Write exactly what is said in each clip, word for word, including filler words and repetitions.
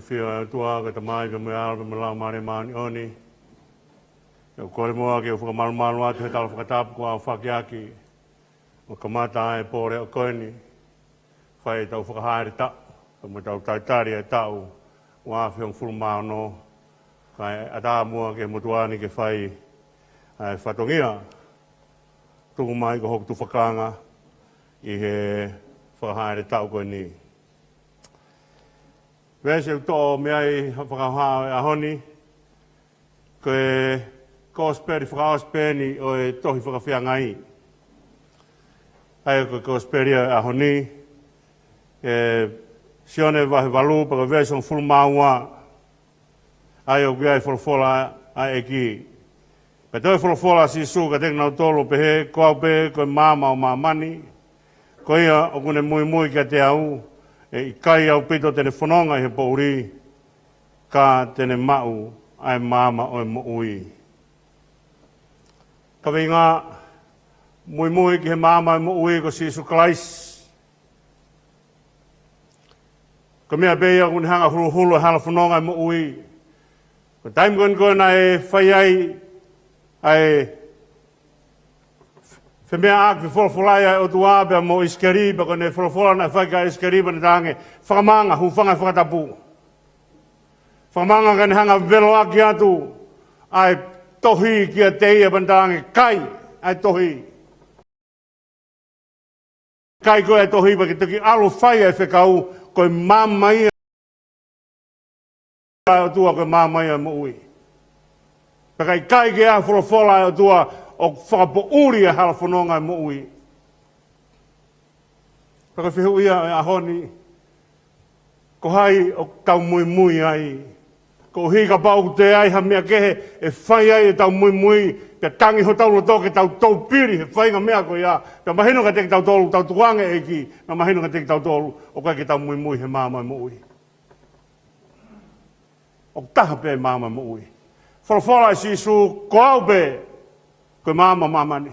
Fiefia ʻOtua ko e Tamai pea mo e ʻAlo pea mo e Laumālie Māʻoniʻoni. ʻOku ou kole muʻa ke u fakamalumalu atu he tala fakatapu kuo aofaki ʻaki. ʻO kamata ʻa e pō leʻo ko eni. Fai ʻetau fakahā ʻetau taʻu, pea mo ʻetau talitali ʻa e taʻu ua afe hongofulu mā ono. Kae ʻatā muʻa ki he motuʻa ni ke fai ʻa e fatongia. Tuku mai ko hoku tufakanga ʻi he fakahā ʻetau taʻu ko eni. Veesi ʻoku toʻo mei ai ha fakahā ʻo e ʻaho ni, ko e kosipeli fakaʻosi pē eni ʻo e tohi Fakafeangai. ʻA ia ko e kosipeli ʻo e ʻaho ni, ʻe Sione vahe valu pea ko e veesi hongofulu mā ua, ʻa ia ʻoku ʻi ai e folofola ʻa e ʻEiki. Pea toe folofola ʻa Sīsū kiate kinautolu ʻo pehē, Ko au pē ko e maama ʻo māmani. Ko ia ʻoku ne muimui kiate au, ʻe ʻikai ʻaupito te ne fononga ʻi he poʻuli, ka te ne maʻu ʻa e maama ʻo e moʻui. Kaveinga, muimui ki he maama ʻo e moʻui ko Sīsū Kalaisi. Ko e meʻa pē ia ʻoku ne hanga ʻo huluhulu e hala fononga ʻo e moʻui. Ko e taimi ko eni ko ē naʻe fai ai ʻa e femeʻaʻaki, fefolofolai ʻa e ʻOtua pea mo ʻIsikeli, pea ko ʻene folofola naʻe fai kia ʻIsikeli pea ne talaange, Fakamaama, hūfanga he fakatapu. Fakamaama, kae ne hanga ʻo veloʻaki atu ʻa e tohi kiate ia pea ne talaange, Kai ʻa e tohi. Kai koe ʻa e tohi pea ke toki ʻalu ʻo fai ʻa e fekau, ko e maama ia ʻa e ʻOtua, ko e maama ia ʻo e moʻui. Pea ka ʻikai ke ʻi ai e folofola ʻa e ʻOtua, ʻoku fakapoʻuli ʻa e hala fononga ʻo e moʻui. Pea ko e fehuʻi ia ʻo e ʻaho ni, ko hai ʻoku tau muimui ai? Koeʻuhi kapau ʻoku toe ʻi ai ha meʻa kehe ʻe fai ai ʻetau muimui, pea tangi hotau loto ke tau toupili he faʻahinga meʻa ko ia, pea mahino kiate kitautolu ʻoku tau tukuange ʻEiki, pea mahino kiate kitautolu ʻoku ʻikai ke tau muimui he maama ʻo e moʻui. ʻOku taha pē maama ʻo e moʻui. Folofola ʻa Sīsū, Ko au pē ko e maama ʻo māmani.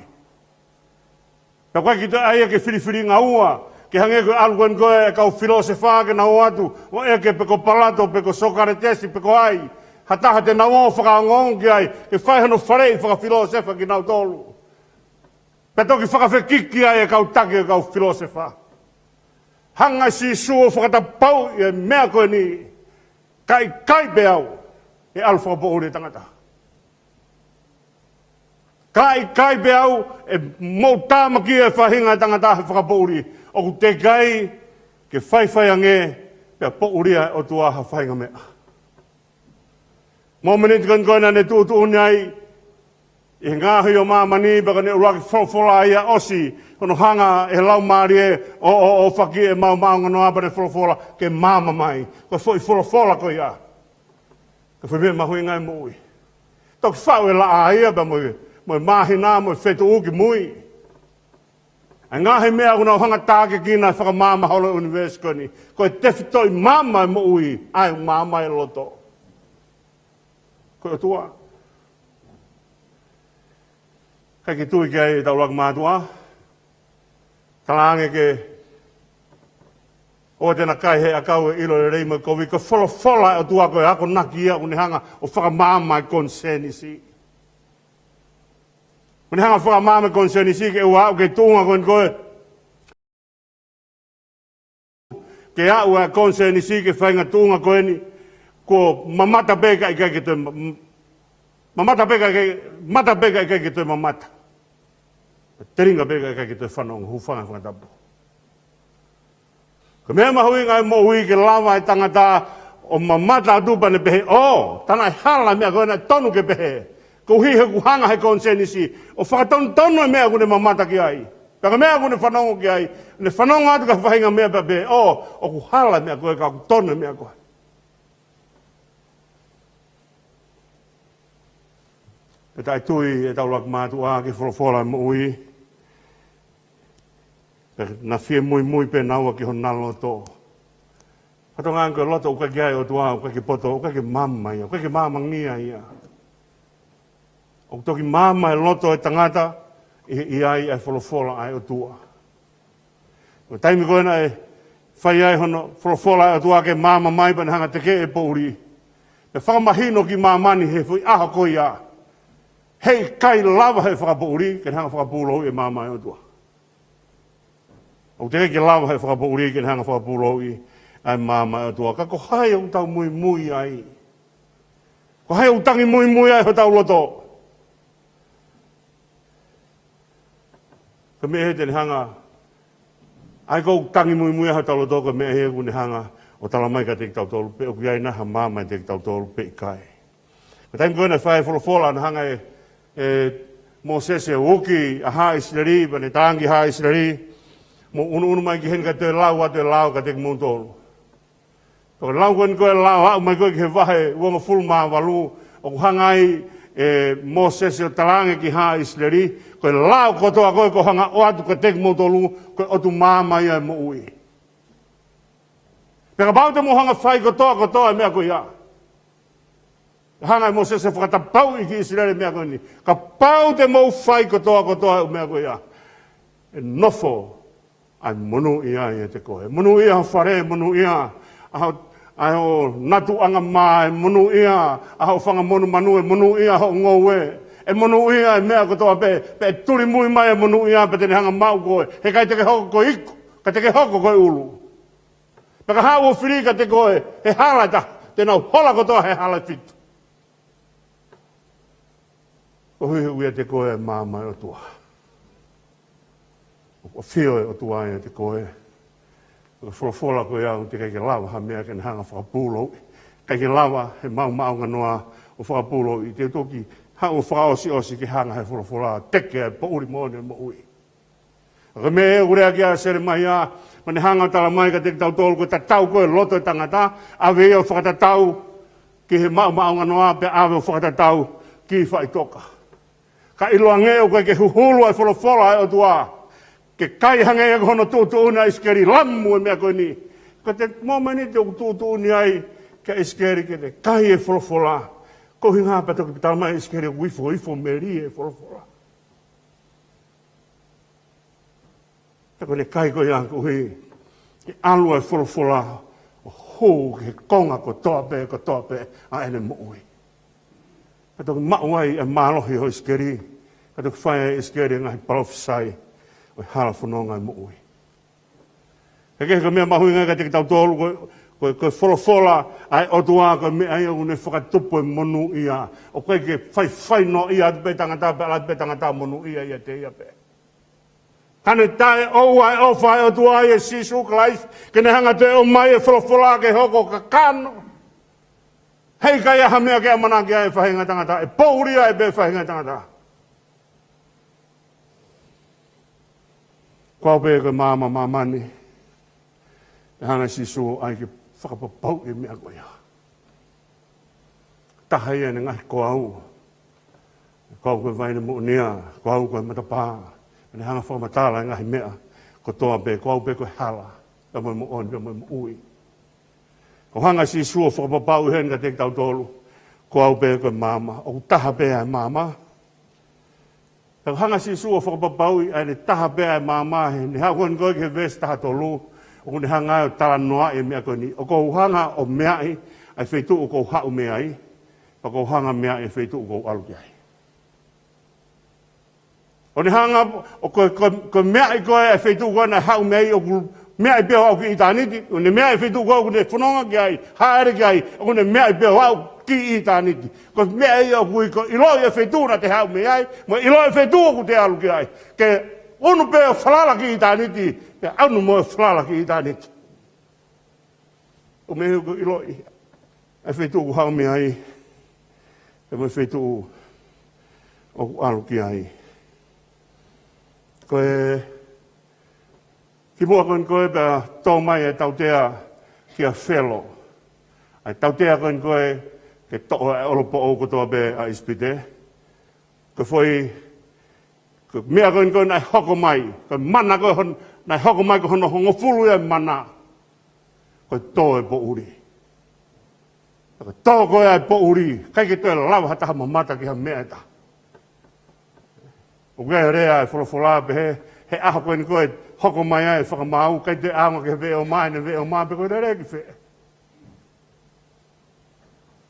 Pea ʻoku ʻikai ke toe ʻai ke filifilingaua, ke hangē ko e ʻalu ko eni ko ē ʻa e kau filōsefa ke nau ō atu ʻo ʻeke pe ko Palato, pe ko Sōkaletesi, pe ko hai ha taha te nau ō ʻo fakaongoongo ki ai, ke fai hono faleʻi fakafilōsefa kinautolu. Pea toki fakafekiki ai e kau taki ʻo e kau filōsefa. Hanga ʻe Sīsū ʻo fakatapauʻi e meʻa ko eni, Ka ʻikai pē au ʻe ʻalu ʻo fakapoʻuli e tangata. Ka ʻikai pē au ʻe moʻutāmaki e faʻahinga ʻo e tangata he fakapoʻuli. ʻOku teʻeki ai ke faifai ange pea poʻuli ʻa e ʻOtua ha faʻahinga meʻa. Mōmeniti ko eni ko ē naʻa ne tuʻutuʻuni ai ʻi he ngaahi ʻo māmani, pea ko ʻene ʻuluaki folofola ia ʻosi hono hanga ʻe he Laumālie ʻo, ʻo, ʻo fakaʻosi e maama ʻo e ngaahi ʻaho pea ne folofola ke maama mai. Ko e foʻi folofola ko ia, ko e foʻi meʻa mahuʻinga ʻi he moʻui. Toki faʻu e laʻā ia pea mo e, mo e māhina mo e fetuʻu ki mui. ʻA e ngaahi meʻa ʻoku nau hanga ʻo tākiekina e fakamaama holo ʻo e ʻunivēsi ko eni, ko e tefitoʻi maama ʻo e moʻui, ʻa e maama ʻo e loto. Ko e ʻOtua. ʻIkai ke tui ki ai ʻetau ʻuluaki mātuʻa. Talaange ke ʻoua te na kai he ʻakau ʻe ʻilo lelei mo e kovi. Ko e folofola ʻa e ʻOtua ko e akonaki ia ʻoku ne hanga ʻo fakamaama e konisēnisi. ʻOku ne hanga ʻo fakamaama e konisēnisi ke ʻoua ʻe aʻu ki he tuʻunga ko eni ko ē. Ke aʻu ʻa e konisēnisi ki he faʻahinga tuʻunga ko eni, kuo mamata pē ka ʻikai ke toe ma-, m-, mamata pē ka ʻikai, mata pē ka ʻikai ke toe mamata. Telinga pē ka ʻikai ke toe fanongo, hūfanga he fakatapu. Ko e meʻa mahuʻinga ʻi he moʻui ke lava e tangata ʻo mamata atu pea ne pehē, ʻō, tā naʻe hala e meʻa ko ē naʻe tonu ke pehē. Koeʻuhi he kuo hanga ʻe he konisēnisi ʻo fakatonutonu e meʻa ʻoku ne mamata ki ai. Pea ko e meʻa ʻoku ne fanongo ki ai, ne fanongo atu ki ha faʻahinga meʻa pea pehē, ʻō, ʻoku hala e meʻa ko ē ka ʻoku tonu e meʻa ko ē. Pea taʻetui ʻetau ʻuluaki mātuʻa ki he folofola ʻo e moʻui. Pea na fie muimui pē naua ki hona loto. Fakatokangaʻi ange ko e loto ʻoku ʻikai ke ʻi ai e ʻOtua, ʻoku ʻikai ke poto, ʻoku ʻikai ke maama ia, ʻoku ʻikai ke maamangia ia. ʻOku toki maama e loto ʻo e tangata ʻi he ʻi ai ʻa e folofola ʻa e ʻOtua. Ko e taimi ko ē naʻe Fai ai hono folofola ʻa e ʻOtua ke maama mai pea ne hanga ʻo tekeʻi e poʻuli. Pea fakamahino ki māmani he foʻi ʻaho ko ia, heʻikai lava ʻe he fakapoʻuli ke ne hanga ʻo fakapūlouʻi e maama ʻa e ʻOtua. ʻOku teʻeki ke lava ʻe he fakapoʻuli ke ne hanga ʻo fakapūlouʻi ʻa e maama ʻa e ʻOtua. Ka ko hai ʻoku tau muimui ai? Ko hai ʻoku tangi muimui ai hotau loto? Ko e meʻa ia te ne hanga, ʻa ia ʻoku tangi muimui ai hotau loto, ko e meʻa ia ʻoku ne hanga ʻo tala mai kiate kitautolu pe ʻoku ʻi ai nai ha maama ʻiate kitautolu pe ʻikai. Ko e taimi ko ē naʻe fai ai e folofola, naʻe hanga ʻe, ʻe Mōsese ʻo uki ʻa Haʻa ʻIsileli, pea ne talaange ki Haʻa ʻIsileli, mou ʻunuʻunu mai ki heni kae toe lau atu e lao kiate kimoutolu. Ko e lau ko eni ko e lao aʻu mai ko ē ki he vahe uangofulu mā valu, ʻoku hanga ai ʻe Mōsese ʻo talaange ki Haʻa ʻIsileli, ko e lao kotoa ko ē kuo u hanga ʻo ʻoatu kiate kimoutolu, ko e ʻotu maama ia ʻo e moʻui. Pea kapau te mou hanga ʻo fai kotoa kotoa e meʻa ko ia. Hanga ʻe Mōsese ʻo fakatapauʻi ki ʻIsileli e meʻa ko eni. Kapau te mou fai kotoa kotoa e meʻa ko ia, ʻe nofo ʻa e monūʻia ʻiate koe. Monūʻia ho fale, monūʻia ʻa ho, ʻa hoʻo natu angamā, ʻe monūʻia ʻa hoʻo fanga monumanu, ʻe monūʻia hoʻo ngoue, ʻe monūʻia e meʻa kotoa pē, pea ʻe tulimui mai e monūʻia pea te ne hanga ʻo maʻu koe. He ʻikai te ke hoko ko e iku, ka te ke hoko ko e ʻulu. Pea ka haʻu ʻo fili kiate koe he hala ʻe taha, te nau hola kotoa he hala ʻe fitu. Ko e ʻuhinga ia ʻiate koe e maama ʻa e ʻOtua. ʻOku ʻafio e ʻOtua ʻiate koe. Ko e folofola ko ia ʻoku teʻeki ke lava ha meʻa ke ne hanga ʻo fakapūlouʻi. ʻIkai ke lava ʻe he maomaonganoa ʻo fakapūlouʻi. Te u toki haʻu ʻo fakaʻosiʻosi ke hanga ʻe he folofola ʻo teke ʻa e poʻuli moʻoni ʻo e moʻui. Ka ko e meʻa ʻoku lea ki ai ʻa Selemaia, pea ne hanga ʻo tala mai kiate kitautolu ko e tatau ko ē loto ʻo e tangata, ʻave ia ʻo fakatatau ki he maomaonganoa, pea ʻave ʻo fakatatau ki he faʻitoka. Ka ʻiloange ʻoku ʻikai ke huhulu ʻa e folofola ʻa e ʻOtua, ke kai hangē ia ko hono tuʻutuʻuni ʻa ʻIsikeli, lamu e meʻa ko eni. Ko e mōmeniti ʻoku tuʻutuʻuni ai kia ʻIsikeli ke ne kai e folofola, ko e ʻuhinga pea toki tala mai ʻe ʻIsikeli ʻoku ifoifo melie e folofola. Pea ko ʻene kai ko ia ʻoku ʻuhi ke ʻalu ʻa e folofola ʻo hū ki he konga kotoa pē, kotoa pē ʻa ʻene moʻui. Pea toki maʻu ai e mālohi ʻo ʻIsikeli, pea toki fai ai ʻe ʻIsikeli e ngaahi palofisai ʻo e hala fononga ʻo e moʻui. He ko e meʻa mahuʻinga kiate kitautolu ko, ko, ko e folofola ʻa e ʻOtua, ko e meʻa ia ʻoku ne fakatupu e monūʻia. ʻOku ʻikai ke faifai noaʻia atu pē tangata, pea ʻalu atu pē tangata ʻo monūʻia ʻiate ia pē. Ka ne taʻeʻoua e ʻofa ʻa e ʻOtua ʻia Sīsū Kalaisi, ke ne hanga ʻo toe ʻomai e folofola ke hoko kakano. Heʻikai ha meʻa ke ʻamanaki ai e faʻahinga tangata, ʻe poʻuli ai pē faʻahinga tangata. Ko au pē ko e maama ʻo māmani. ʻE hanga ʻe Sīsū ʻo ʻai ke fakapapauʻi e meʻa ko ia. Taha ia ʻene ngaahi ko au. Ko au ko e vaine moʻonia, ko au ko e matapā. Ne hanga ʻo fakamatala e ngaahi meʻa kotoa pē, ko au pē ko e hala, pea mo e moʻoni, pea mo e moʻui. Ko e hanga ʻe Sīsū ʻo fakapapauʻi heni kiate kitautolu, ko au pē ko e maama, ʻoku taha pē ʻa e maama. Pea ko e hanga ʻe Sīsū ʻo fakapapauʻi ʻa ʻene taha pē ʻa e maama, he ne haʻu ko eni ko ē ki he veesi taha tolu, ʻoku ne hanga ʻo talanoaʻi e meʻa ko eni. ʻOku ou hanga ʻo meaʻi ʻa e feituʻu ʻoku ou haʻu mei ai, pea ʻoku ou hanga ʻo meaʻi e feituʻu ʻoku ou ʻalu ki ai. ʻO ne hanga, ʻo ko, ko, ko e meʻa ia ko ē ʻa e feituʻu ko ē naʻe haʻu mei ai, ʻoku meʻa ia pē ʻo aʻu ki ʻitāniti, ʻo ne meʻa ia ʻa e feituʻu ko ē ʻoku ne fononga ki ai, haʻele ki ai, ʻoku ne meʻa ia pē ʻo aʻu ki ʻitāniti. Ko e meʻa ia ʻoku ui ko e ʻiloʻi e feituʻu naʻa te haʻu mei ai, mo e ʻiloʻi e feituʻu ʻoku te ʻalu ki ai. Ke ʻunu pē ʻo falala ki ʻitāniti, ke ʻunu mo e falala ki ʻitāniti. ʻO meʻa ia ʻoku ʻiloʻi ʻa e feituʻu ʻoku haʻu mei ai, pea mo e feituʻu ʻoku ʻalu ki ai. Ko e kimuʻa ko eni ko ē pea tō mai e tautea kia Felo. ʻA e tautea ko eni ko ē ke toʻo ʻa e olopoʻou kotoa pē ʻa ʻIsipite. Ko e foʻi, ko e meʻa ko eni ko ē naʻe hoko mai, ko e mana ko ē hon-, naʻe hoko mai ko hono hongofulu ia e mana. Ko e tō e poʻuli. Ko e tō ko ē ʻa e poʻuli, ʻikai ke toe lava ha taha ʻo mamata ki ha meʻa ʻe taha. ʻOku ʻi ai e lea ʻa e folofola pehē, He ʻaho ko eni ko ē hoko mai ai e fakamaau, ʻikai toe ʻaonga ki he veʻe ʻo mā ʻene veʻe ʻo mā pe ko e lele ki fē.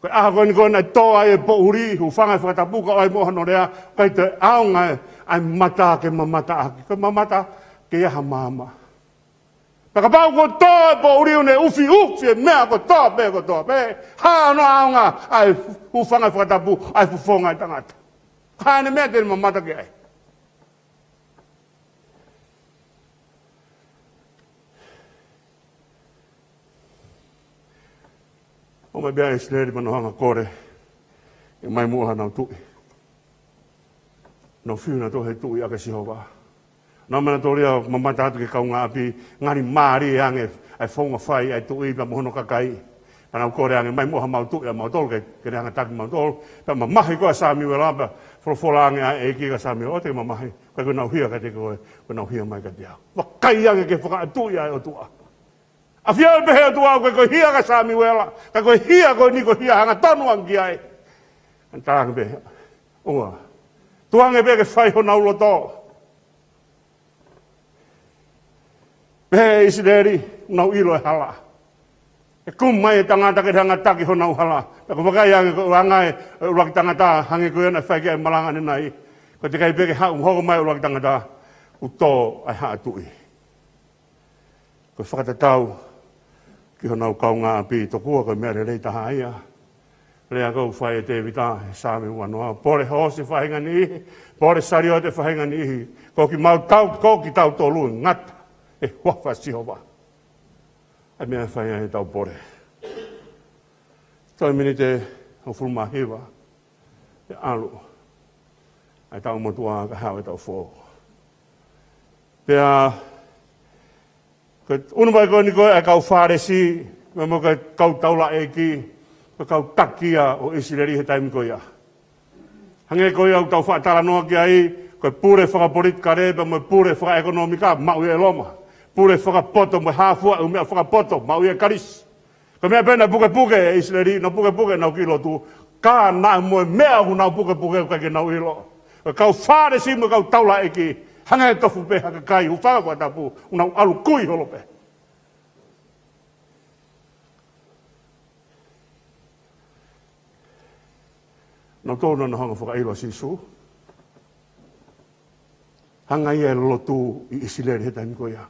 Ko e ʻaho ko eni ko ē naʻe tō ai e poʻuli, hūfanga he fakatapu kae ʻai mo hono lea, ʻikai toe ʻaonga ʻa e mata ke mamata ʻaki. Ko e mamata ke ʻi ai ha maama. Pea kapau kuo tō e poʻuli ʻo ne ʻufiʻufi e meʻa kotoa pē, kotoa pē, hā hono ʻaonga ʻa e hūfanga he fakatapu, ʻa e fofonga e tangata? Ko e hā ʻene meʻa te ne mamata ki ai? ʻOmai pē ʻa ʻIsileli pea nau hanga ʻo kole, ʻomai muʻa haʻanau tuʻi. Nau fiu nautolu he tuʻi ʻaki ʻa Sihova. Nau meʻa nautolu ia ʻo mamata atu ki he kaungāʻapi, ngali mālie ange ʻa e founga fai ʻa e tuʻi pea mo hono kakai. Pea nau kole ange, ʻomai muʻa haʻamau tuʻi ʻamautolu ke, ke ne hanga ʻo taki kimautolu. Pea mamahi ko ē ʻa Samiuela pea folofola ange ʻa e ʻEiki kia Samiuela, ʻoua te ke mamahi. ʻIkai ko ʻenau hia kiate koe, ko ʻenau hia mai kiate au. Vakai ange ki he fakaʻatuʻi ʻa e ʻOtua. ʻAfio pē he ʻOtua, ʻoku ʻikai ko e hia kia Samiuela, ka ko e hia ko eni ko e hia hangatonu ange ki ai. Ka ne talaange pē, ʻoua. Tuku ange pē ke fai honau loto. Pehē ʻe ʻIsileli, nau ʻilo e hala. ʻE kumi mai e tangata ke hanga ʻo taki honau hala. Pea ko e vakai ange ko e anga e ʻuluaki tangata, hangē ko ia naʻe fai ki ai e malanga ʻanenai. Ko e teʻeki ai pē ke haʻu hoko mai e ʻuluaki tangata, kuo tō ʻa e haʻa tuʻi. Ko e fakatatau ki honau kaungāʻapi, tokua ko e meʻa lelei taha ia. Lea ko ē ʻoku fai ʻe Tēvita he Saame uanoa: Pole hoosi faʻahinga niʻihi, pole saliote faʻahinga niʻihi, ko kimautolu, ko kitautolu ʻe ngata ʻi he huafa ʻo Sihova. ʻA e meʻa ʻe fai ai ʻetau pole. Toe miniti ʻe hongofulu mā hiva ʻe ʻalu ʻa e taʻu motuʻa kae haʻu e taʻu foʻou. Pea ko e ʻunu mai ko eni ko ē ʻa e kau Fālesi, mo e kau taulaʻeiki, ko e kau taki ia ʻo ʻIsileli he taimi ko ia. Hangē ko ia ʻoku tau faʻa talanoa ki ai, ko e pule fakapolitikale pea mo e pule fakaʻekonōmika, maʻu ia ʻe Loma. Pule fakapoto mo e hā fua e ʻū meʻa fakapoto, maʻu ia ʻe Kalisi. Ko e meʻa pē naʻe pukepuke ʻe ʻIsileli, nau pukepuke ʻenau kiʻi lotu. Ka naʻa mo e meʻa ʻoku nau pukepuke ʻoku ʻikai ke nau ʻilo. Ko e kau Fālesi mo e kau taulaʻeiki, hangē tofu pē ha kakai hūfanga he fakatapu, ʻoku nau ʻalu kui holo pē. Nautolu naʻa nau hanga ʻo fakaʻilo ʻa Sīsū. Hangē ia e lotu ʻi ʻIsileli he taimi ko ia.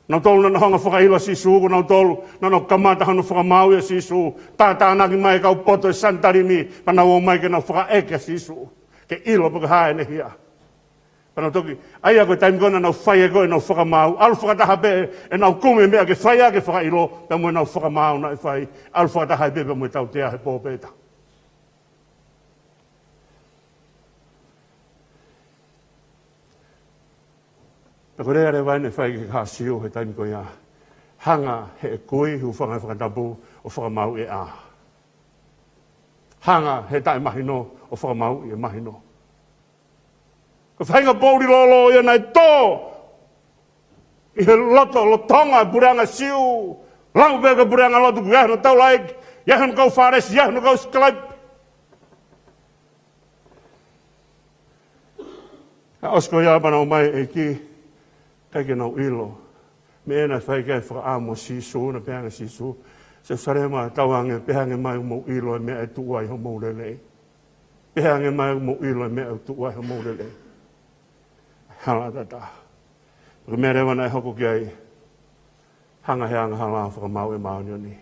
Nautolu naʻa nau hanga ʻo fakaʻilo ʻa Sīsū, ko nautolu naʻa nau kamata hono fakamaauʻi ʻa Sīsū. Tātānaki mai e kau poto ʻi Sanetalimi, pea nau ō mai ke nau fakaʻeke ʻa Sīsū, ke ʻilo pe ko e hā ʻene hia. Pea nau toki, ʻa ia ko e taimi ko ē naʻa nau fai ai ko ē ʻenau fakamaau, ʻalu fakataha pē ʻenau kumi e meʻa ke fai ʻaki e fakaʻilo, pea mo ʻenau fakamaau naʻe fai, ʻalu fakataha pē pea mo e tautea he pōpeta. Pea ko e lea leva eni naʻe fai ki he kakai Siu he taimi ko ia: Hanga heʻe kui hūfanga he fakatapu ʻo fakamaauʻi e ʻā. Hanga heʻe taʻemahino ʻo fakamaauʻi e mahino. Ko e faʻahinga poʻuli lōlō ia naʻe tō ʻi he loto, lolotonga e puleʻanga Siu. Lau pē ko e puleʻanga lotu, ʻoku ʻi ai hono taulaʻeiki, ʻi ai hono kau Fālesi, ʻi ai hono kau sikalaipe. Ka ʻosi ko ia pea nau ō mai e ʻEiki, ʻikai ke nau ʻilo. Meʻa naʻe fai ki ai e fakaʻamu ʻa Sīsū, naʻe pehē ange ʻe Sīsū: Selūsalema, tauange, pehē ange mai ʻoku mou ʻilo e meʻa ʻe tuʻu ai homou lelei. Pehē ange mai ʻoku mou ʻilo e meʻa ʻe tuʻu ai homou lelei. Hala tatau. Ko e meʻa leva naʻe hoko ki ai. Hanga he angahala ʻo fakamaauʻi e māʻoniʻoni.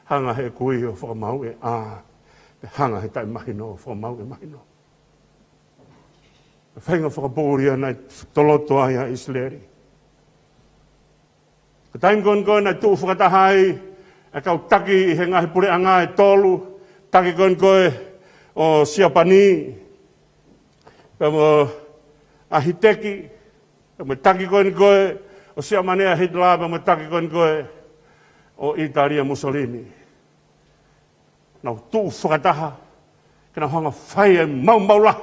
Hanga heʻe kui ʻo fakamaauʻi e ʻā. Pea hanga heʻe taʻemahino ʻo fakamaauʻi e mahino. Ko e faʻahinga fakapoʻuli ia naʻe toloto ai ʻa ʻIsileli. Ko e taimi ko eni ko ē naʻe tuʻu fakataha ai e kau taki ʻi he ngaahi puleʻanga ʻe tolu, taki ko eni ko ē ʻo Siapani, pea mo ʻa Hiteki, pea mo e taki ko eni ko ē ʻo Siamane ʻa Hitilā, pea mo e taki ko eni ko ē ʻo ʻItalia Musolini. Nau tuʻu fakataha ke nau hanga ʻo fai e maumau lahi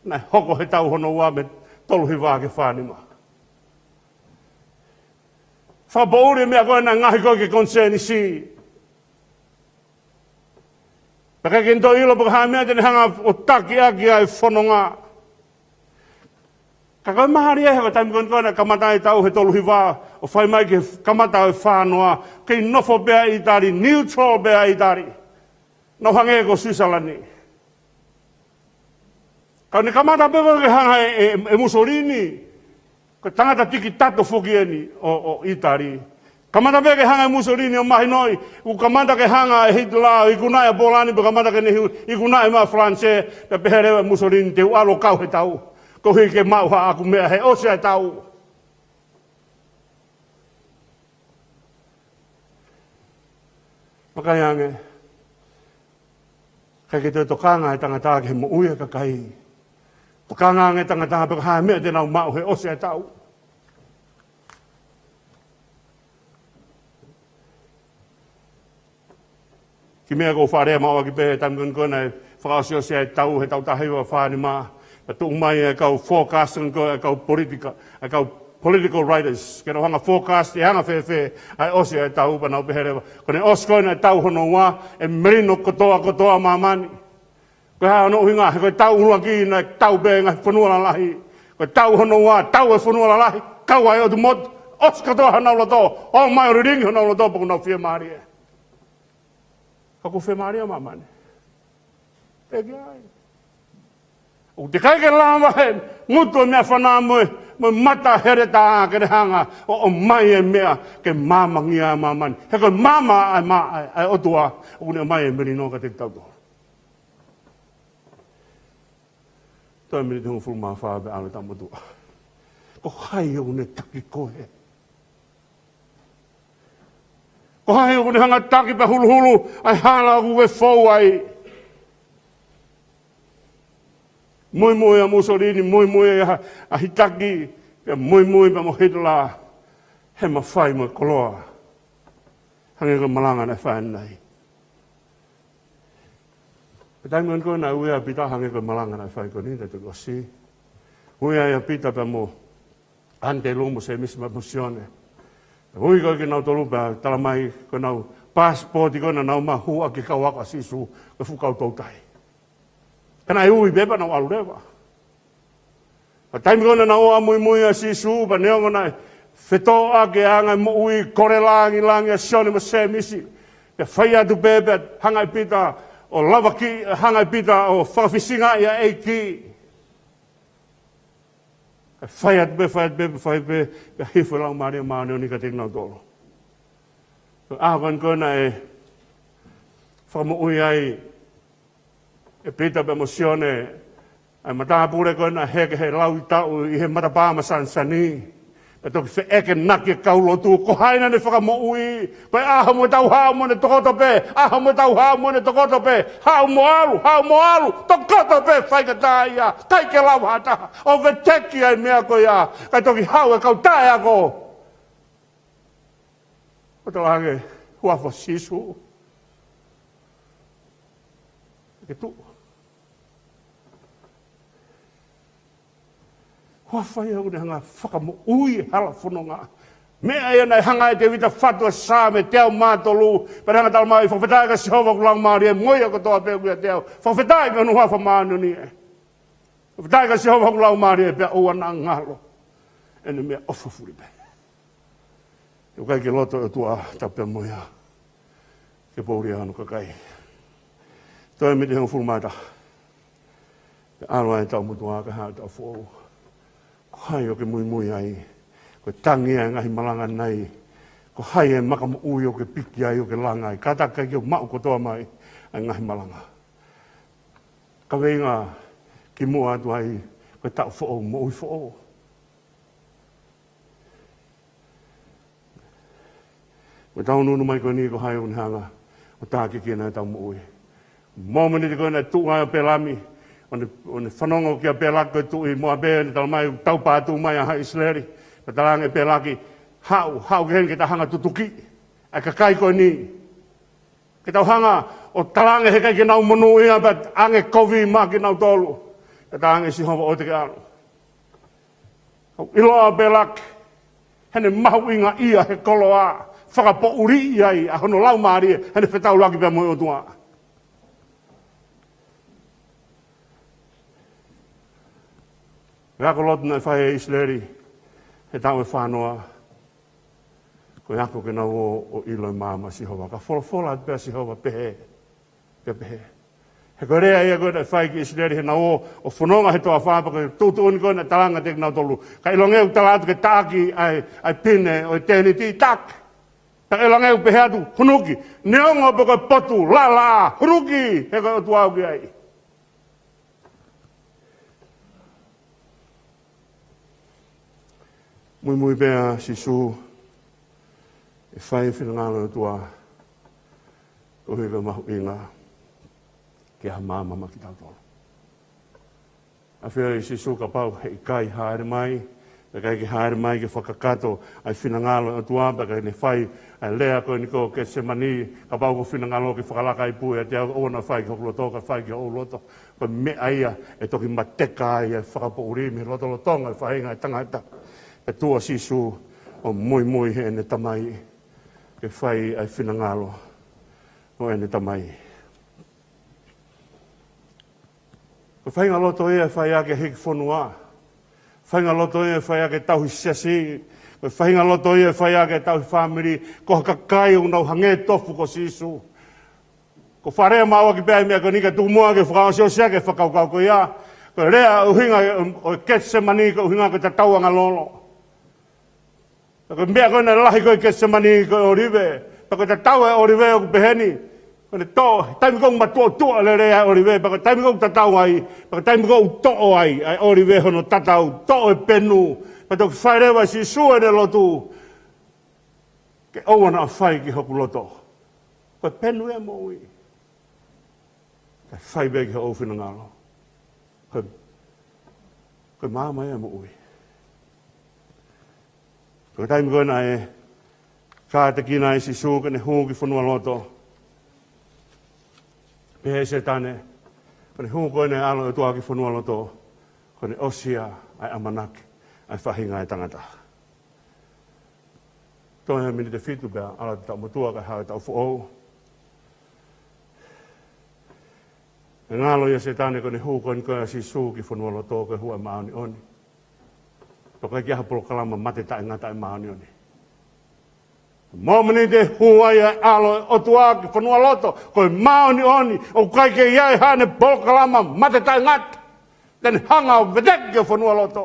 naʻe hoko he taʻu hono ua mei he tolu hiva ki he fā nima. Fakapoʻuli e meʻa ko ē naʻe ngaohi ko ē ke konisēnisi. Pea ʻikai ke ne toe ʻilo pe ko e hā e meʻa te ne hanga ʻo taki ʻaki ʻa e fononga. Ka ko e mālie he ko e taimi ko eni ko ē naʻe kamata ai e tau he tolu hiva, ʻo fai mai ke kamata ʻo e fā noa, kei nofo pē ʻa ʻItali, neutral pē ʻa ʻItali. Nau hangē ko Suisalani. Ka ne kamata pē ko ē ke hanga ʻe, ʻe, ʻe Musolini, ko e tangata tikitato foki eni ʻo, ʻo ʻItali. Kamata pē ke hanga ʻe Musolini ʻo mahinoʻi, ʻoku kamata ke hanga ʻe Hitler ʻo ikunaʻi ʻa Polani, pea kamata ke ne hu-, ikunaʻi mai ʻa Falanisē, pea pehē leva ʻe Musolini, te u ʻalu ʻo kau he tau. Koeʻuhi ke maʻu haʻaku meʻa he ʻosi ʻa e tau. Vakai ange, ʻikai ke toe tokanga e tangata ki he moʻui ʻa e kakai. Tokanga ange e tangata pe ko e hā e meʻa te nau maʻu he ʻosi ʻa e tau. Kiʻi meʻa ʻoku ou fakalea maʻu ʻaki pē he taimi ko eni ko ē naʻe fakaʻosiʻosi ai e tau he tau taha hiva fā nima. Naʻe tuʻu mai e kau forecast ko ē, e kau politika, e kau political writers. Ke nau hanga forecast ʻe anga fēfē ʻa e ʻosi ʻa e tau, pea nau pehē leva, ko ʻene ʻosi ko ē ʻa e tau hono ua, ʻe melino kotoa kotoa māmani. Ko e hā hono ʻuhinga? He ko e tau ʻuluaki naʻe tau pē e ngaahi fonua lalahi. Ko e tau hono ua, tau e fonua lalahi, kau ai ʻotu motu, ʻosi kotoa honau loto, ō mai ʻo lilingi honau loto, pea ʻoku nau fiemālie. Ka ʻoku fiemālie ʻa māmani? Teʻeki ai. ʻOku teʻeki ai ke lava he ngutu e meʻa fanā mo e, mo e mata heletā ke ne hanga ʻo, ʻomai e meʻa ke māmangia ʻa māmani. He ko e maama ʻa e ma-, ʻa e, ʻa e ʻOtua, ʻoku ne ʻomai e melino kiate kitautolu. Toe miniti hongofulu mā fā pea ʻalu e tau motuʻa. Ko hai ʻoku ne taki koe? Ko hai ʻoku ne hanga taki pea huluhulu ʻa e hala ʻoku ke fou ai? Muimui ʻa Musolini, muimui ʻa, ʻa Hitaki, pea muimui pea mo Hitler, he mafai mo e koloa. Hangē ko e malanga naʻe fai ʻanenai. Pea taimi ko eni ko ē naʻe ui ai ʻa Pita, hangē ko e malanga naʻe fai ko eni, taʻu ʻosi. Ui ai ʻa Pita pea mo ʻAnitelū mo Sēmisi pea mo Sione. Ui ko ē kinautolu pea tala mai ko ʻenau passport ko ē naʻa nau maʻu ʻaki e kau ako ʻa Sīsū, ko e fuʻu kau toutai. Ka naʻe ui pē pea nau ʻalu leva. Pea taimi ko ē naʻa nau ō ʻo muimui ʻa Sīsū, pea neongo naʻe fetōʻaki e anga e moʻui, kole langilangi ʻa Sione mo Sēmisi, pea fai atu pē, pea hanga ʻe Pita ʻo lavakiʻi, hanga ʻe Pita ʻo fakafisingaʻi ʻa e ʻEiki. Pea fai atu pē, fai atu pē, pea fai pē, pea hifo e Laumālie Māʻoniʻoni kiate kinautolu. Ko e ʻaho ko eni ko ē naʻe fakamoʻui ai ʻe Pita pea mo Sione ʻa e matāpule ko ē naʻe heke he lauitaʻu ʻi he matapā masanisani. Pea toki feʻekenaki e kau lotu, ko hai naʻa ne fakamoʻui? Ko e ʻaho mo e tau haʻu mo ʻene tokoto pē, ʻaho mo e tau haʻu mo ʻene tokoto pē, haʻu mo ʻalu, haʻu mo ʻalu, tokoto pē, faingataʻaʻia, ʻikai ke lava ha taha ʻo veteki ʻa e meʻa ko ia, kae toki haʻu e kau taʻeako ʻo talaange, huafa Sīsū, ke tuʻu. Huafa ia ʻoku ne hanga fakamoʻui e hala fononga. Meʻa ia naʻe hanga ʻe Tēvita ʻo fatu e Saame teau mā tolu, pea ne hanga tala mai, fakafetaʻi kia Sihova hoku laumālie, mo ia kotoa pē ʻoku ʻiate au, fakafetaʻi ki hono huafa māʻoniʻoni ē. Fakafetaʻi kia Sihova hoku laumālie, pea ʻoua naʻa ngalo ʻene meʻaʻofa fuli pē. ʻOku ʻikai ke loto e ʻOtua tapu pea mo ia ke poʻuli ʻa hono kakai. Toe miniti hongofulu mā taha. Pea ʻalu ai e tau motuʻa kae haʻu e tau foʻou. Ko hai ʻoku ke muimui ai? Ko e tangi ʻa e ngaahi malanga nai. Ko hai e maka moʻui ʻoku ke piki ai ʻoku ke langa ai? Kātaki ke maʻu kotoa mai ʻa e ngaahi malanga. Kaveinga kimuʻa atu ai, ko e tau foʻou, moʻui foʻou. Ko e tau nunu mai ko eni, ko hai ʻoku ne hanga ʻo tākiekina ʻetau moʻui? Mōmeniti ko ē naʻe tuʻu ai ʻa Pēlami, ʻo ne, ʻo ne fanongo kia Pēlaki ko e tuʻi, mo ʻa Pē, ʻo ne tala mai, tau pātū mai ʻa haʻa ʻIsileli. Pea talaange ʻe Pēlaki, haʻu, haʻu ki heni ke ta hanga ʻo tutuki ʻa e kakai ko eni. Ke tau hanga ʻo talaange he ʻikai ke nau monūʻia pea ʻange kovi maʻa kinautolu. Pea talaange ʻe Sihova, ʻoua te ke ʻalu. ʻOku ʻiloa ʻa Pēlaki heʻene mahuʻingaʻia he koloa, fakapoʻuliʻi ai ʻa hono laumālie heʻene fetaulaki pea mo e ʻOtua. Ko e ako lotu naʻe fai ʻe ʻIsileli he taʻu ʻe fānoa, ko e ako ke nau ō ʻo ʻilo e maama ʻa Sihova. Ka folofola atu pē ʻa Sihova pehē, pea pehē. He ko e lea ia ko ē naʻe fai ki ʻIsileli heʻenau ō ʻo fononga he toafa, pea ko e tuʻutuʻuni ko ē naʻe tala ange kiate kinautolu. Ka ʻilonga ʻoku tala atu ke taʻaki ʻa e, ʻa e pine ʻo e tēniti, taʻaki. Pea ʻilonga ʻoku pehē atu, hunuki. Neongo pe ko e potu laʻalaʻā, hunuki, he ko e ʻOtua ʻoku ʻi ai. Muimui pē ʻa Sīsū ʻi he fai e finangalo ʻo e ʻOtua, koeʻuhi ko e mahuʻinga ke ʻi ai ha maama maʻa kitautolu. ʻAfioʻi ʻe Sīsū kapau heʻikai hāʻele mai, pea ʻikai ke hāʻele mai ke fakakakato ʻa e finangalo ʻo e ʻOtua, pea ʻikai ke ne fai ʻa e lea ko eni ko Ketisemani, kapau ko e finangalo ke fakalaka ʻa e ipu ʻiate au, ʻoua naʻa fai ki hoku loto, kae fai ki hoʻo loto. Ko e meʻa ia ʻe toki mateka ai e fakapoʻuli mei he lotolotonga e faʻahinga ʻo e tangata. Pea tuʻu ʻa Sīsū ʻo muimui heʻene Tamai, ke fai ʻa e finangalo ʻo ʻene Tamai. Ko e faʻahinga loto ia ʻe fai ʻaki e hiki fonua. Faʻahinga loto ia ʻe fai ʻaki e tauhi siasi. Ko e faʻahinga loto ia ʻe fai ʻaki e tauhi fāmili. Ko ha kakai ʻoku nau hangē tofu ko Sīsū. Ko e fakalea maʻu ʻaki pē ʻa e meʻa ko eni ka tuku muʻa ke fakaʻosiʻosi ʻaki e fakakaukau ko ia. Ko e lea ʻuhinga ʻo e Ketisemani ko e ʻuhinga ko e tatau angalolo. Pea ko e meʻa ko ē naʻe lahi ko ē ʻi Ketisemani ko e ʻōlive. Pea ko e tatau e ʻōlive ʻoku pehē ni. Ko ʻene toʻo, taimi ko ē ʻoku matuʻotuʻa lelei ai e ʻōlive. Pea ko e taimi ko ē ʻoku tatau ai. Pea ko e taimi ko ē ʻoku toʻo ai ʻa e ʻōlive hono tatau. Toʻo e penu. Pea toki fai leva ʻe Sīsū ʻene lotu ke ʻoua naʻa fai ki hoku loto. Ko e penu ia e moʻui. Kae fai pē ki hoʻo finangalo. Ko e, ko e maama ia e moʻui. Ko e taimi ko ē naʻe kātekina ai ʻe Sīsū ke ne hū ki fonualoto, pehē ʻe Sētane, ko ʻene hū ko eni e ʻAlo ʻo e ʻOtua ki fonualoto, ko ʻene ʻosi ia ʻa e ʻamanaki ʻa e faʻahinga ʻo e tangata. Toe ha miniti ʻe fitu pea ʻalu atu e taʻu motuʻa kae haʻu e taʻu foʻou. ʻE ngalo ia ʻe Sētane ko ʻene hū ko eni ko ē ʻa Sīsū ki fonualoto ko e hū ʻa e māʻoniʻoni. Pea ʻoku ʻikai ke ʻi ai ha polokalama mate taʻengata ʻa e māʻoniʻoni. Mōmeniti ʻe hū ai e ʻAlo ʻo e ʻOtua ki fonualoto, ko e māʻoniʻoni, ʻoku ʻikai ke ʻi ai haʻane polokalama mate taʻengata. Te ne hanga ʻo veteki ki fonualoto.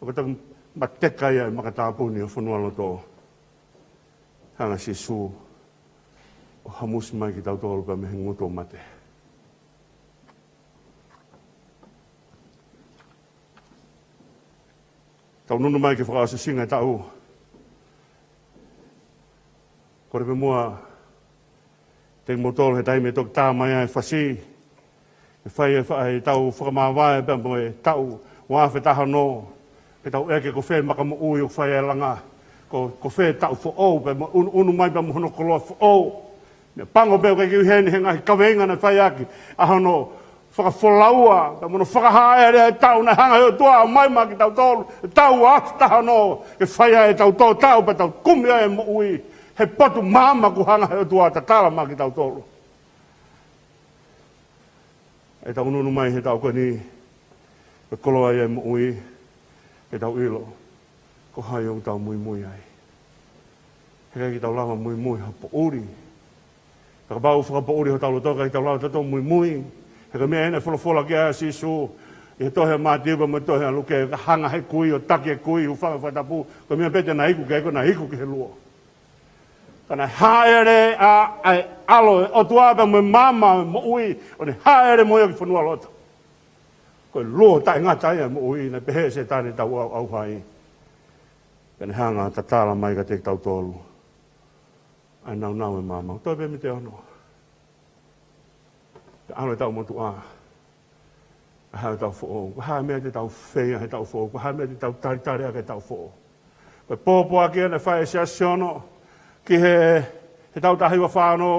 ʻOku toki mateka ia e maka tāpuni ʻo fonualoto. Hanga ʻe Sīsū ʻo hamusi mai kitautolu pea mei he ngutu ʻo mate. Tau nunu mai ki he fakaʻosiʻosinga e taʻu. Kole pē muʻa kiate kimoutolu he taimi ʻe toki tā mai ai e fasi, ʻe fai e fa-, ʻetau fakamāvae pea mo e taʻu ua afe taha ono, ke tau ʻeke ko fē maka moʻui ʻoku fai ai e langa, ko, ko fē taʻu foʻou pea mo ʻunuʻunu mai pea mo hono koloa foʻou. Meʻapango pē ʻoku ʻikai ke ʻi heni he ngaahi kaveinga naʻe fai ʻaki ʻa hono fakafolaua, pea mo hono fakahāʻele ʻa e taʻu naʻe hanga ʻe he ʻOtua ʻo ʻomai maʻa kitautolu, e taʻu ua afe taha ono, ke fai ai ʻetau tō taʻu pea tau kumi ai e moʻui he potu maama kuo hanga ʻe he ʻOtua ʻo tatala maʻa kitautolu. ʻEtau nunu mai he taʻu ko eni, ko e koloa ia e moʻui, ke tau ʻilo ko hai ʻoku tau muimui ai. He ʻikai ke tau lava muimui ha poʻuli. Pea kapau ʻoku fakapoʻuli hotau loto, ʻikai ke tau lava tautolu muimui. He ko e meʻa eni naʻe folofola ki ai ʻa Sīsū ʻi he tohi ʻa Mātiu pea mo e tohi ʻa Luke, ka hanga ʻe he kui ʻo taki e kui, hūfanga he fakatapu, ko e meʻa pē te na iku ki ai, ko ʻena iku ki he luo. Ka naʻe hāʻele ʻa, ʻa e ʻAlo ʻo e ʻOtua pea mo e maama ʻo e moʻui, ʻo ne hāʻele mo ia ki fonualoto. Ko e luo taʻengata ia e moʻui, naʻe pehē ʻe Sētane, tau ʻauʻauha ai. Pea ne hanga ʻo tatala mai kiate kitautolu ʻa e nāunau ʻo e maama. Toe pē miniti ʻe ono. Pea ʻalu e taʻu motuʻa, kae haʻu e taʻu foʻou. Ko e hā e meʻa te tau feinga he taʻu foʻou? Ko e hā e meʻa te tau talitali ʻaki he taʻu foʻou? Ko e pōpoaki ia naʻe fai ʻe Siaosi Ono ki he, he taʻu taha hiva fā ono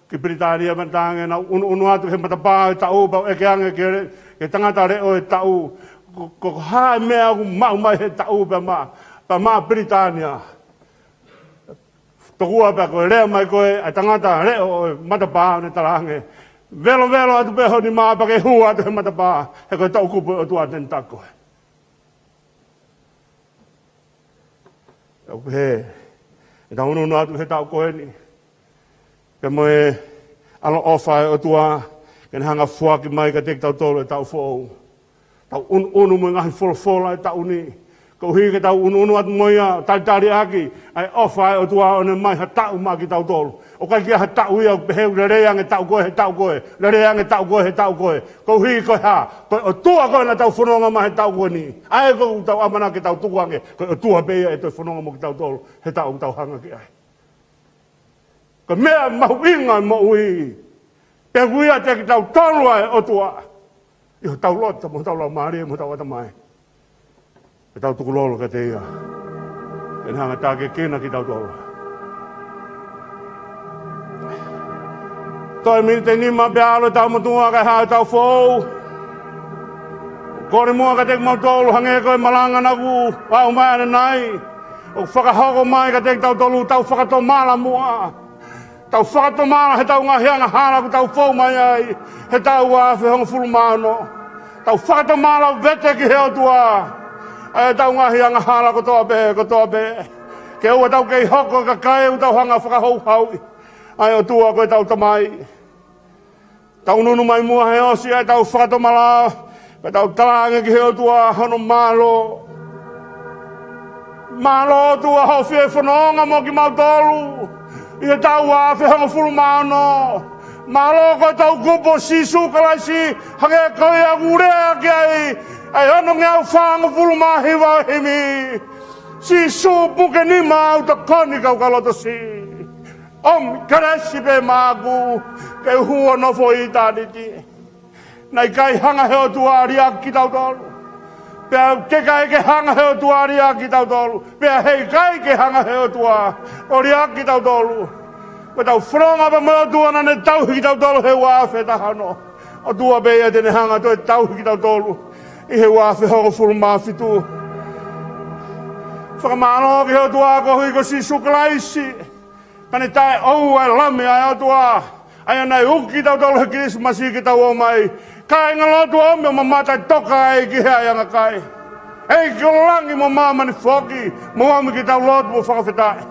ki Pilitānia, pea talaange naʻa nau ʻunuʻunu atu he matapā ʻo e taʻu pea ʻeke ange ki he, ki he tangata leʻo e taʻu, ko, ko e hā e meʻa ʻoku maʻu mai he taʻu pea maʻa, pea maʻa Pilitānia. Tokua pea ko e lea mai ko ē ʻa e tangata leʻo ʻo e matapā, ʻo ne talaange, Velovelo atu pē ho nima pea ke hū atu he matapā, he ko e toʻukupu ʻo e ʻOtua te ne taki koe. ʻOku pehē, ʻetau ʻunuʻunu atu he taʻu ko eni, pea mo e ʻaloʻofa ʻa e ʻOtua ke ne hanga ʻo foaki mai kiate kitautolu e taʻu foʻou. Tau ʻunuʻunu mo e ngaahi folofola ʻo e taʻu ni, koeʻuhi ke tau ʻunuʻunu atu mo ia, talitali ʻaki ʻa e ʻofa ʻa e ʻOtua ʻo ne ʻomai ha taʻu maʻa kitautolu. ʻOku ʻikai ke ʻi ai ha taʻu ia ʻoku pehē ʻoku lelei ange e taʻu ko ē, he taʻu ko ē, lelei ange e taʻu ko ē, he taʻu ko ē. Koeʻuhi ko e hā? Ko e ʻOtua ko ē naʻa tau fononga maʻa he taʻu ko eni, ʻa ē ʻoku tau ʻamanaki ke tau tukuange, ko e ʻOtua pē ia ʻe toe fononga mo kitautolu he taʻu ʻoku tau hanga ki ai. Ko e meʻa mahuʻinga ʻi he moʻui, pea ʻoku ʻiate kitautolu ʻa e ʻOtua, ʻi hotau loto, mo hotau laumālie, mo hotau ʻatamai. Ke tau tukulolo kiate ia ke ne hanga ʻo tākiekina kitautolu. Toe miniti ʻe nima pea ʻalu e taʻu motuʻa kae haʻu e taʻu foʻou. Kole muʻa kiate kimautolu, hangē ko e malanga naʻa ku ʻomai ʻanenai, ʻoku fakahoko mai kiate kitautolu, tau fakatomala muʻa. Tau fakatomala heʻetau ngaahi angahala ʻoku tau fou mai ai he taʻu ua afe hongofulu mā ono. Tau fakatomala ʻo vete ki he ʻOtua ʻa ʻetau ngaahi angahala kotoa pē, kotoa pē, ke ʻoua te tau kei hoko ko e kakai ʻoku tau hanga ʻo fakahouhauʻi ʻa e ʻOtua ko ʻetau Tamai. Tau ʻunuʻunu mai muʻa he ʻosi ʻetau fakatomala, pea tau talaange ki he ʻOtua hono mālō. Mālō ʻOtua hoʻo fie fononga mo kimautolu ʻi he taʻu ua afe hongofulu mā ono. Mālō ko e toʻukupu ʻo Sīsū Kalaisi, hangē ko ia ʻoku lea ki ai ʻa e onongeau fāngofulu mā hiva ʻo e himi. Sīsū, puke nima au, tokoni kau ka loto siʻi. ʻOmi kelesi pē maʻaku ke u hū ʻo nofo ʻi ʻitāniti. Naʻe ʻikai hanga he ʻOtua ʻo liʻaki kitautolu, pea teʻeki ai ke hanga he ʻOtua ʻo liʻaki kitautolu, pea heʻikai ke hanga he ʻOtua ʻo liʻaki kitautolu. Ko ʻetau fononga pē mo e ʻOtua naʻa ne tauhi kitautolu he ua afe taha ono, ʻOtua pē ia te ne hanga ʻo toe tauhi kitautolu ʻi he ua afe hongofulu mā fitu. Fakamālō ki he ʻOtua koeʻuhi ko Sīsū Kalaisi, naʻa ne taʻeʻoua e Lami ʻa e ʻOtua, ʻa ia naʻe uki kitautolu he Kilisimasi ke tau ō mai. Kāingalotu, ʻomi ʻo mamata, toka ai ki he ʻaiʻanga kai. ʻEiki ʻo langi mo māmani, foki mo ʻomi ke tau lotu mo fakafetaʻi.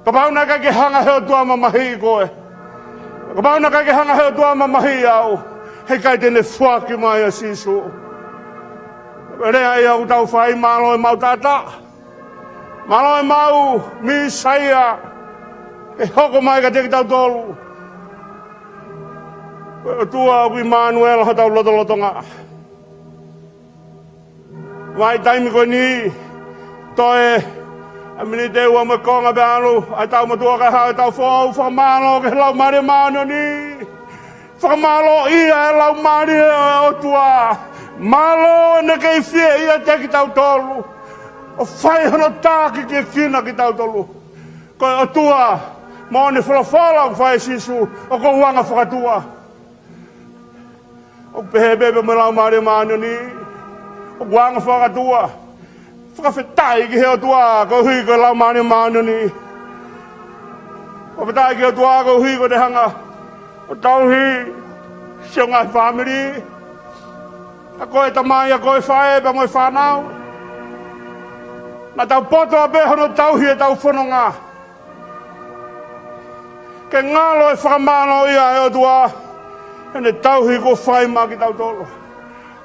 Kapau naʻe ʻikai ke hanga he ʻOtua ʻo mamahiʻi koe, kapau naʻe ʻikai ke hanga he ʻOtua ʻo mamahiʻi au, heʻikai te ne foaki mai ʻa Sīsū. Lea ia ʻoku tau fai, mālō ʻemau taʻataʻa. Mālō ʻemau Mīsaia ke hoko mai kiate kitautolu. Ko e ʻOtua ʻoku ʻImanuela hotau lotolotonga. Vakai taimi ko eni, toe ʻa e miniti ʻe ua mo e konga pea ʻalu ʻa e taʻu motuʻa kae haʻu e taʻu foʻou. Fakamālō ki he Laumālie Māʻoniʻoni. Fakamālō ʻi he Laumālie ʻo e ʻOtua. Mālō ʻene kei fie ʻiate kitautolu ʻo fai hono tākiekina kitautolu. Ko e ʻOtua, mo ʻene folofola ʻoku fai ʻe Sīsū, ʻoku ou anga fakatua. ʻOku pehē pē mo e Laumālie Māʻoniʻoni, ʻoku anga fakatua. Fakafetaʻi ki he ʻOtua koeʻuhi ko e Laumālie Māʻoniʻoni. Fakafetaʻi ki he ʻOtua koeʻuhi ko ʻene hanga ʻo tauhi siʻo ngaahi fāmili, ʻa ko e tamai, ʻa ko e faʻē pea mo e fānau. Naʻa tau poto pē hono tauhi ʻetau fononga. Ke ngalo e fakamālōʻia ʻa e ʻOtua heʻene tauhi kuo fai maʻa kitautolu.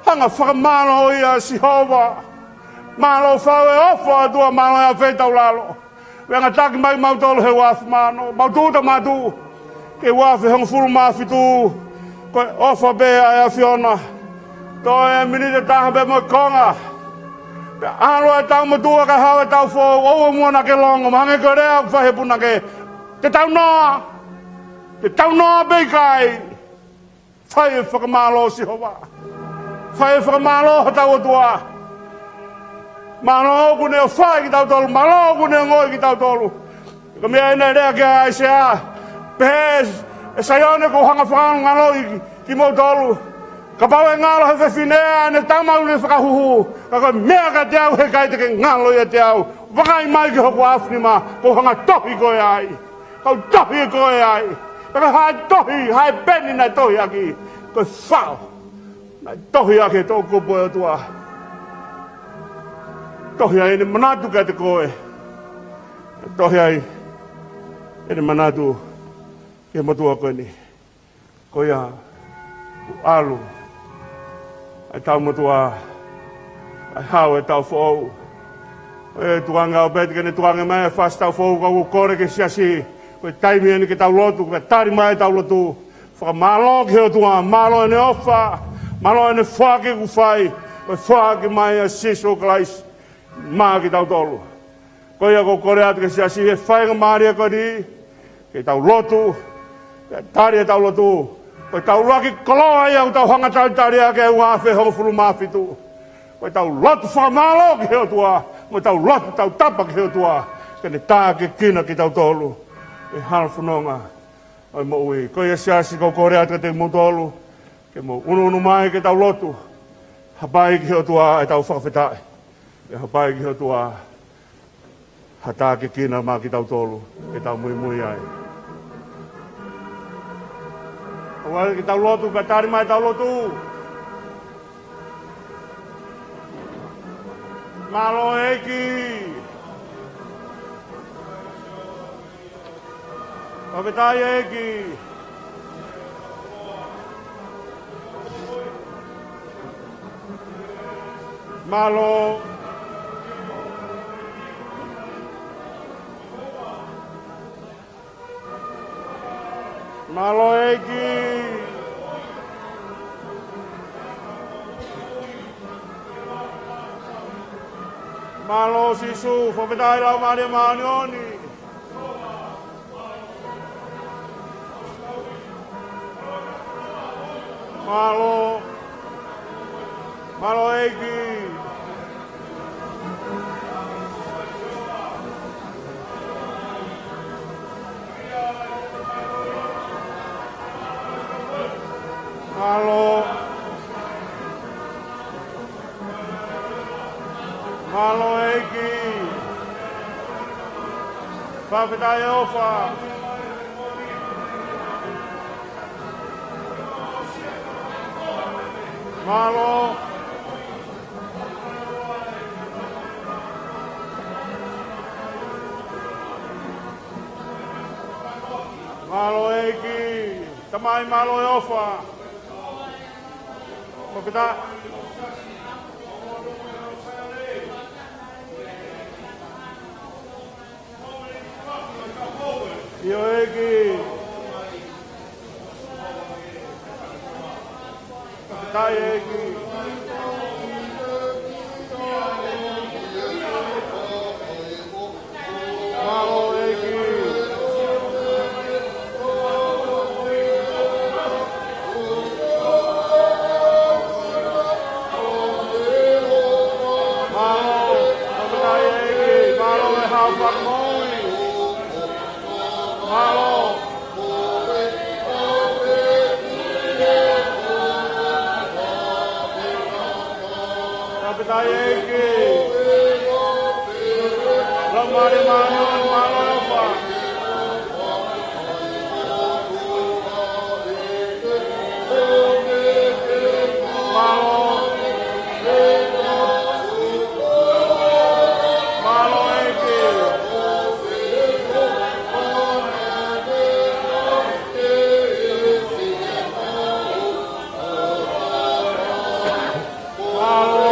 Hanga fakamālōʻia Sihova. Mālō fau e ʻofa ʻa e ʻOtua, mālō e ʻafeitaulalo. Veʻangataki mai kimautolu he ua afe mā ono, mau tūʻuta mātuʻu ki he ua afe hongofulu mā fitu. Ko e ʻofa pē ʻa e ʻAfiona. Toe miniti ʻe taha pē mo e konga pea ʻalu e taʻu motuʻa kae haʻu e taʻu foʻou. ʻOua muʻa naʻa ke longo, mahalo ko e lea ʻoku fai he punake: Te tau noa, te tau noa pe ʻikai? Fai e fakamālō Sihova. Fai e fakamālō hotau ʻOtua. Mālō kuo ne ʻofaʻi kitautolu, mālō kuo ne ongoʻi kitautolu. Ko e meʻa eni naʻe lea ki ai ʻa ʻAisea, pehē ʻe Saione, ʻoku ou hanga fakangalongaloʻi kimoutolu. Kapau ʻe ngalo he fefine ʻa ʻene tama ʻoku ne fakahuhu, ka ko e meʻa kiate au heʻikai te ke ngalo ʻiate au. Vakai mai ki hoku afunima, ʻoku ou hanga tohi koe ai. Kau tohi koe ai. Ka ko e hā e tohi, hā e peni naʻe tohi ʻaki, ko e fao naʻe tohi ʻaki ʻe he toʻukupu ʻo e ʻOtua. Tohi ai ʻene manatu kiate koe. Tohi ai ʻene manatu ki he motuʻa ko eni. Ko ia, kuo ʻalu ʻa e tau motuʻa, ʻa e hao ʻo e tau foʻou. ʻE tukuange ʻaupito ke ne tukuange mai e fasi tau foʻou, ka ʻoku ou kole ki he siasi, ko e taimi eni ke tau lotu, ke tali mai e tau lotu. Fakamālō ki he ʻOtua, mālō ʻene ʻofa, mālō ʻene foaki kuo fai, ko e foaki mai ʻa Sīsū Kalaisi maʻa kitautolu. Ko ia ʻoku ou kole atu ki he siasi he faingamālie ko eni, ke tau lotu, ke tali e tau lotu. Ko e tau ʻuluaki koloa ia ʻoku tau hanga talitali ʻaki ʻi he uaafe hongofulu mā fitu. Ko e tau lotu fakamālō ki he ʻOtua, mo e tau lotu tautapa ki he ʻOtua, ke ne tākiekina kitautolu ʻi he hala fononga ʻo e moʻui. Ko ia siasi ʻoku ou kole atu kiate kimoutolu, ke mou ʻunuʻunu mai ke tau lotu, hapai ki he ʻOtua e tau fakafetaʻi. Ke hapai ki he ʻOtua ha tākiekina maʻa kitautolu, ke tau muimui ai. ʻOua ke tau lotu, ka tali mai tau lotu. Mālō ʻEiki. Fakafetaʻi ʻEiki. Mālō. Mālō ʻEiki. Mālō Sīsū, fakafetaʻi Laumālie Māʻoniʻoni. Mālō. Mālō ʻEiki. Mālō. Mālō ʻEiki. Fakafetaʻi e ʻofa. Mālō. Mālō ʻEiki. Tamai, mālō e ʻofa. Fakafetaʻi. ʻIo ʻEiki. Fakafetaʻi ʻEiki. Mālō ʻEiki. Mālō, fakafetaʻi ʻEiki, mālō e hao fakamoʻui. Mālō. Fakafetaʻi ʻEiki. Laumālie Māʻoniʻoni, mālō e ʻofa. Mālō. Mālō ʻEiki. Mālō.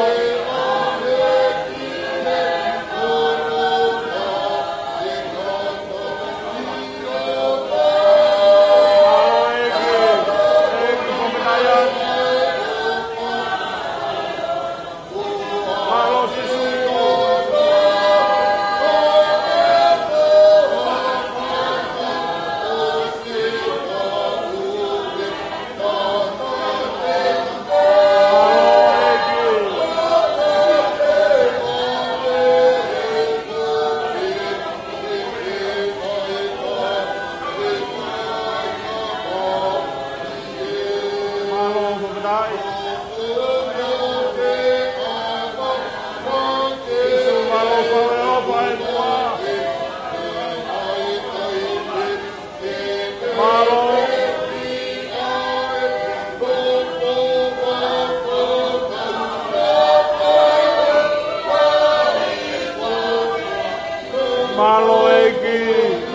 Mālō ʻEiki,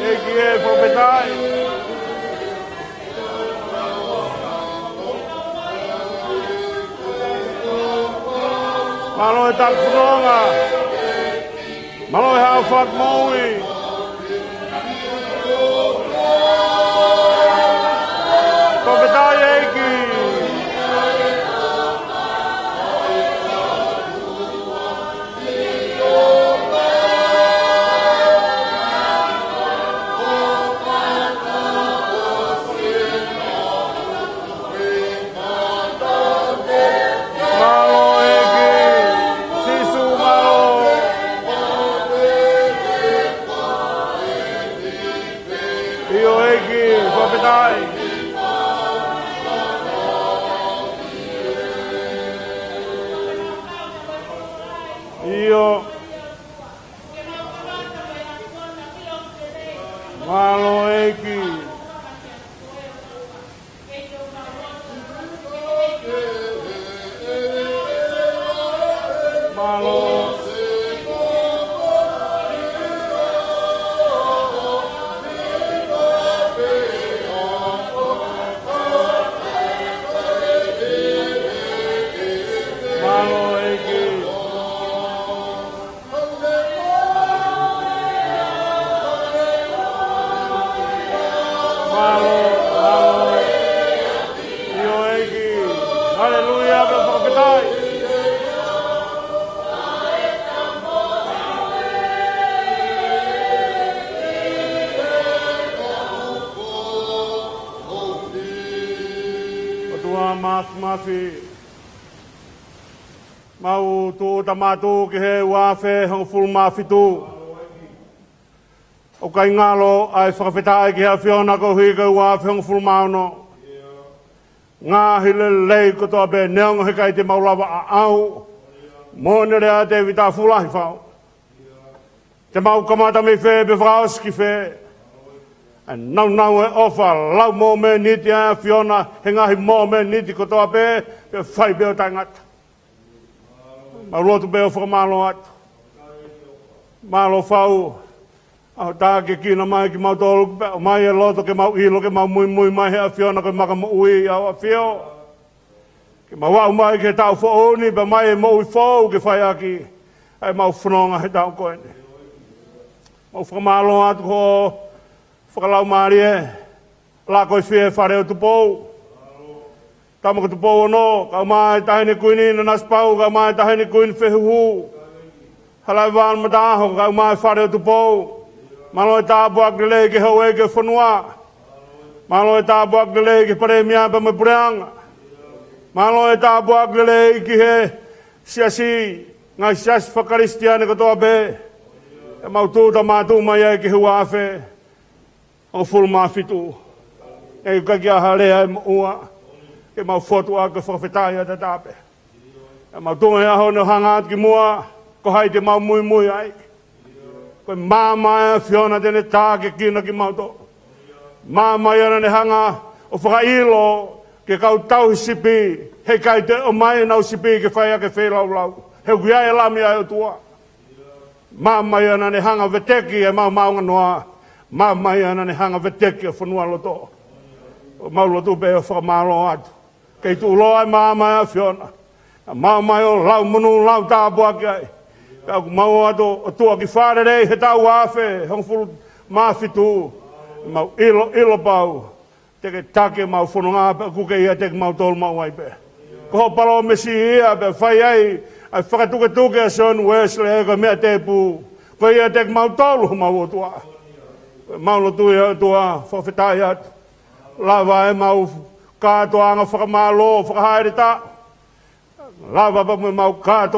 ʻEiki ē, fakafetaʻi. Mālō e taʻefononga. Mālō e haʻo fakamoʻui. Fakafetaʻi ʻEiki. Mālō ʻEiki, Sīsū mālō. ʻIo ʻEiki, fakafetaʻi. ʻIo. Mālō ʻEiki. Mālō. Mālō ʻEiki. Mālō, mālō. ʻIo ʻEiki. Haleluia, pea fakafetaʻi. ʻOtua Māfimafi, mau tuʻuta mātou ki he ua afe hongofulu mā fitu. ʻOku ʻikai ngalo ʻa e fakafetaʻi ki he ʻAfiona koeʻuhi ko e ua afe hongofulu mā ono. Ngaahi lelei kotoa pē, neongo he ʻikai te mau lava ʻo ʻaʻau. Moʻoni lea ʻa Tēvita Fuʻu Lahi Fau. Te mau kamata mei fē pea fakaʻosi ki fē? ʻA e nāunau e ʻofa, lau momeniti ʻa e ʻAfiona he ngaahi momeniti kotoa pē, pea fai pē ʻo taʻengata. Mau lotu pē ʻo fakamālō atu. Mālō Fau, ʻa hoʻo tākiekina mai kimautolu, pea ʻomai e loto ke mau ʻilo, ke mau muimui mai he ʻAfiona ko e Maka Moʻui, ʻa hoʻo ʻAfio. Ke mau aʻu mai ki he taʻu foʻou ni, pea ʻomai e moʻui foʻou ke fai ʻaki ʻa ʻemau fononga he taʻu ko eni. Mau fakamālō atu ko hoʻo fakalaumālie, lako ʻi he Fale ʻo Tupou. Tama ko Tupou Ono, kau mai Taʻahine Kuini Nanasipauʻu, kau mai Taʻahine Kuini Fehuhu. Halaevalu Mataʻaho, kau mai Fale ʻo Tupou. Mālō e tāpuaki lelei ki he houʻeiki ʻo e fonua. Mālō e tāpuaki lelei ki he Palēmia pea mo e Puleʻanga. Mālō e tāpuaki lelei ki he siasi, ngaahi siasi fakakalisitiane kotoa pē. ʻE mau tuʻuta mātou mai ai ki he ua afe hongofulu mā fitu. ʻE ʻikai ke ʻi ai ha lea ʻe moʻua ke mau fotu ʻaki e fakafetaʻi ʻataʻatā pē. ʻE mau tuʻu he ʻaho ni ʻo hanga atu ki muʻa, ko hai te mau muimui ai. Ko e maama ʻa e ʻAfiona te ne tākiekina kimautolu. Maama ia naʻa ne hanga ʻo fakaʻilo ki he kau tauhi sipi, he ʻikai te ʻomai ʻenau sipi ke fai ʻaki e feilaulau. He ʻoku ʻi ai e Lami ʻa e ʻOtua. Maama ia naʻa ne hanga veteki ʻemau maunganoa. Maama ia naʻa ne hanga veteki e fonualoto. ʻOku mau lotu pē ʻo fakamālō atu. Kei tuʻuloa e maama ʻa e ʻAfiona. Naʻa mau ō mai ʻo lau monū, lau tāpuaki ai. Pea ʻoku mau ō atu ʻo tuʻu ʻaki fakalelei he taʻu ua afe hongofulu mā fitu. Mau ʻilo, ʻilo pau te ke taki ʻemau fononga pea ʻoku ke ʻiate kimautolu maʻu ai pē. Ko hoʻo palōmesi ia pea fai ai ʻa e fakatuketuke ʻa Sione Uēsilī ko e meʻa tēpū. Ko ia ʻiate kimautolu homau ʻOtua. Mau lotu ia ʻOtua, fakafetaʻi atu. Lava ʻemau kātoanga fakamālō, fakahāʻele taʻu. Lava pea mo ʻemau kātoa